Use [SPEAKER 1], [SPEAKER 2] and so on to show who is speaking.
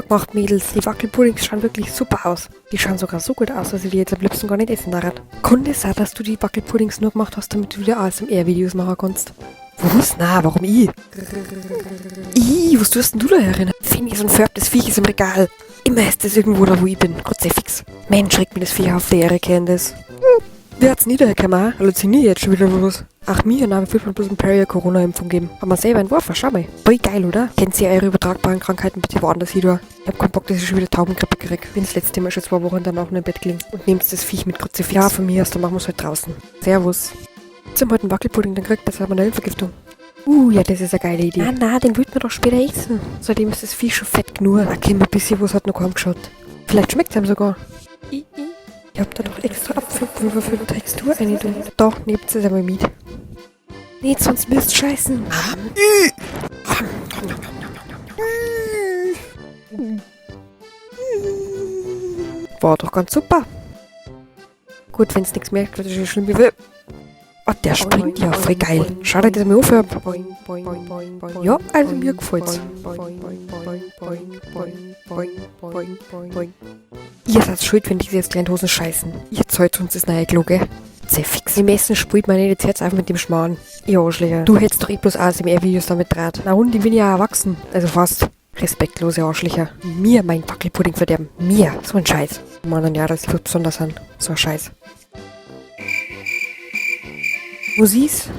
[SPEAKER 1] Macht Mädels, die Wackelpuddings schauen wirklich super aus. Die schauen sogar so gut aus, dass ich die jetzt am liebsten gar nicht essen darf. Kann das sein, dass du die Wackelpuddings nur gemacht hast, damit du wieder ASMR-Videos machen kannst? Was? Na, warum ich? Ih, was tust denn du da herin? Finde ich so ein färbtes Viech ist im Regal. Immer ist das irgendwo da, wo ich bin. Kruzifix. Mensch, regt mir das Viech auf die Ehre, kennt das. Wer hat's niedergekommen? Halluzinier jetzt schon wieder was? Ach mir, na, wird man bloß ein Perrier Corona-Impfung geben. Haben wir selber entworfen, schau mal. Voll geil, oder? Kennt ihr eure übertragbaren Krankheiten bitte woanders hin, du? Ich hab keinen Bock, dass ich schon wieder Taubengrippe krieg. Bin das letzte Mal schon 2 Wochen danach nur im Bett gelegen. Und nehmt das Viech mit Kruzifix. Ja, von mir aus, dann machen wir's halt draußen. Servus. Zum heute einen Wackelpudding, dann kriegt man Salmonellenvergiftung. Ja, das ist eine geile Idee. Na, na, den wollt man doch später essen. Seitdem ist das Viech schon fett genug. Da können wir ein bisschen was hat noch kaum geschaut. Vielleicht schmeckt's ihm sogar. Ich hab da doch extra Apfelpulver für die Textur rein. Doch, nehmt es einmal mit. Nicht, sonst müsst scheißen. War doch ganz super. Gut, wenn's nichts merkt, wird es schon schlimm wie. Oh, der springt ja voll geil. Schade, dass ich mir aufhört. Ja, also mir gefällt's. Ihr seid schuld, wenn diese jetzt gleich in die Hosen scheißen. Ihr zahlt uns das neue Klo, gell? Fix. Im Essen spielt man nicht jetzt Herz auf mit dem Schmarrn. Ihr Arschlöcher. Du hättest doch eh bloß ASMR-Videos damit draht. Na und, ich bin ja erwachsen. Also fast. Respektlose Arschlöcher. Mir mein Wackelpudding verderben. Mir. So ein Scheiß. Mann, ja, das wird besonders an. So ein Scheiß. Wo siehst?